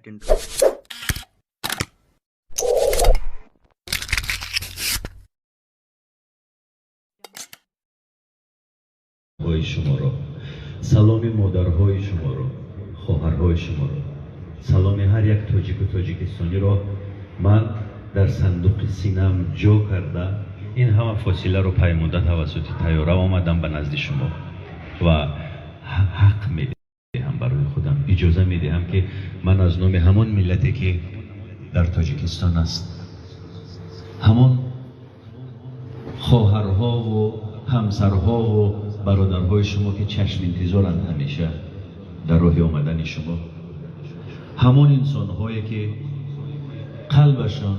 Intro. Ҳои шуморо, саломи модарҳои шуморо, хоҳарҳои шуморо, саломи ҳар як тоҷику тоҷикистониро ман дар сандуқи синаам ҷо карда, ин ҳама фосиларо паймуда тавассути тайёра омадам ба назди шумо ва ҳақ медиҳам барои худам, иҷоза медиҳам, ки ман аз номи ҳамон миллате, ки дар Тоҷикистон аст, ҳамон хоҳарҳову ҳамсарҳову бародарҳои шумо, ки чашминтизоранд ҳамеша дар роҳи омадани шумо, ҳамон инсонҳое, ки қалбашон,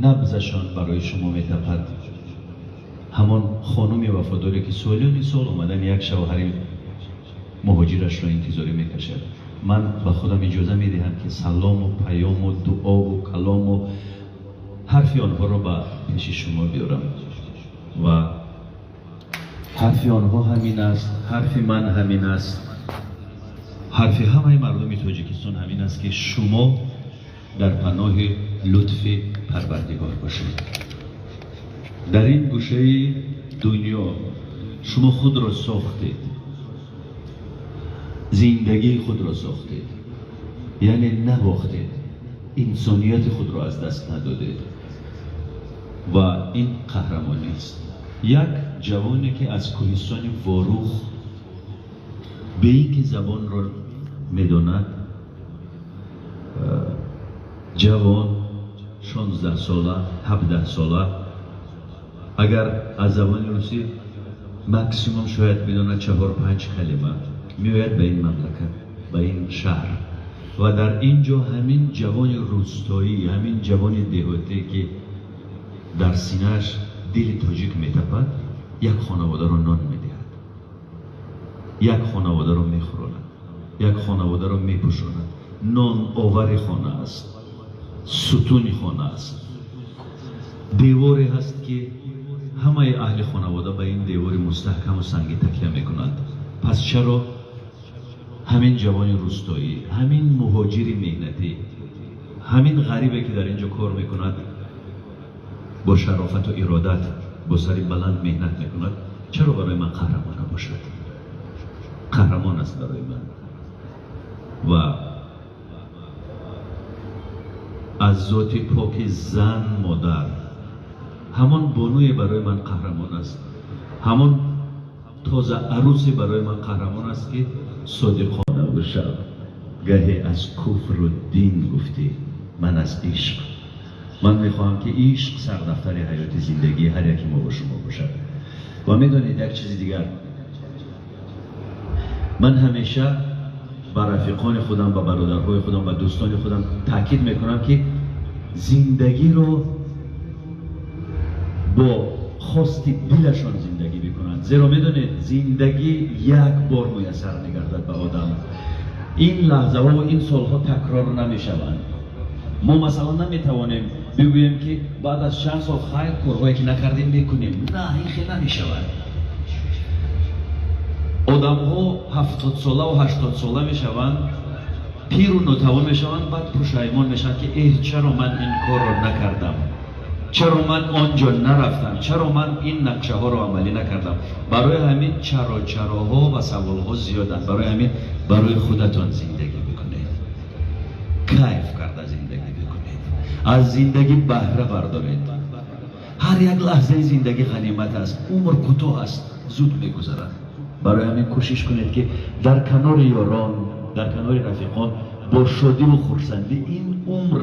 набзашон барои шумо метапад, ҳамон хонуми вафодоре, ки солиёни сол омадани як шавҳари муҳоҷирашро интизорӣ мекашад, ман ба худам иҷоза медиҳам, ки салому паёму дуову калому ҳарфи онҳоро ба пеши шумо биёрам. Ва ҳарфи онҳо ҳамин аст, ҳарфи ман ҳамин аст, ҳарфи ҳамаи мардуми Тоҷикистон ҳамин аст, ки шумо дар паноҳи лутфи Парвардигор бошед. Дар ин гӯшаи дунё шумо худро сохтед, зиндагии худро сохтед, яъне набохтед, инсонияти худро аз даст надодед ва ин қаҳрамонист. Як ҷавоне, ки аз кӯҳистони Ворух, бе ин ки забонро медонад, ҷавон, 16-сола, 17-сола, агар аз забони русӣ максимум шояд бидонад чаҳор панҷ калима, меояд ба ин мамлакат, ба ин шаҳр ва дар ин ҷо ҳамин ҷавони рустоӣ, ҳамин ҷавони деҳотӣ, ки дар синааш дили тоҷик метапад, як хонаводаро нон медиҳад, як хонаводаро мехӯронад, як хонаводаро мепӯшонад, нон овари хона аст, сутуни хона аст, деворе ҳаст, ки ҳамаи аҳли хонавода ба ин девори мустаҳкаму сангӣ такя мекунанд. Пас чаро ҳамин ҷавони рустоӣ, ҳамин муҳоҷири меҳнатӣ, ҳамин ғарибе, ки дар ин ҷо кор мекунад, бо шарофату иродат, бо сари баланд меҳнат мекунад, чаро барои ман қаҳрамон набошад? Қаҳрамон аст барои ман. Ва аз зоти поки зан, модар, ҳамон бонуе барои ман қаҳрамон аст, ҳамон тоза арусе барои ман қаҳрамон аст, ки содиқона шаб гаҳе аз куфру дин гуфтӣ, ман аз ишқ. Ман мехоҳам, ки ишқ сардафтари ҳаёти зиндагии ҳар яке мо бо шумо бошад. Ва медонед, як чизи дигар: ман ҳамеша ба рафиқони худам, ба бародарҳои худам, ба дӯстони худам таъкид мекунам, ки зиндагиро бо хости дилашон зиндагӣ бикунанд, зеро медонед, зиндагӣ як бор муяссар мегардад ба одам. Ин лаҳзаҳо ва ин солҳо такрор намешаванд. Мо, масалан, наметавонем бигӯем, ки баъд аз чанд сол хайр, корҳое ки накардем, мекунем. На, ин хел намешавад. Одамҳо 70-солаву 80-сола мешаванд, пиру нотавон мешаванд, баъд пушаймон мешаванд, ки эҳ, чаро ман ин корро накардам, чаро ман он ҷо нарафтам, чаро ман ин нақшаҳоро амалӣ накардам? Барои ҳамин чаро чароҳо ва саволҳо зиёданд. Барои ҳамин барои худатон зиндагӣ бикунед, кайф карда зиндагӣ бикунед, аз зиндагӣ баҳра бардоред. Ҳар як лаҳзаи зиндагӣ ғанимат аст. Умр кӯтоҳ аст, зуд мегузарад. Барои ҳамин кӯшиш кунед, ки дар канори ёрон, дар канори рафиқон бо шодиву хурсандӣ ин умр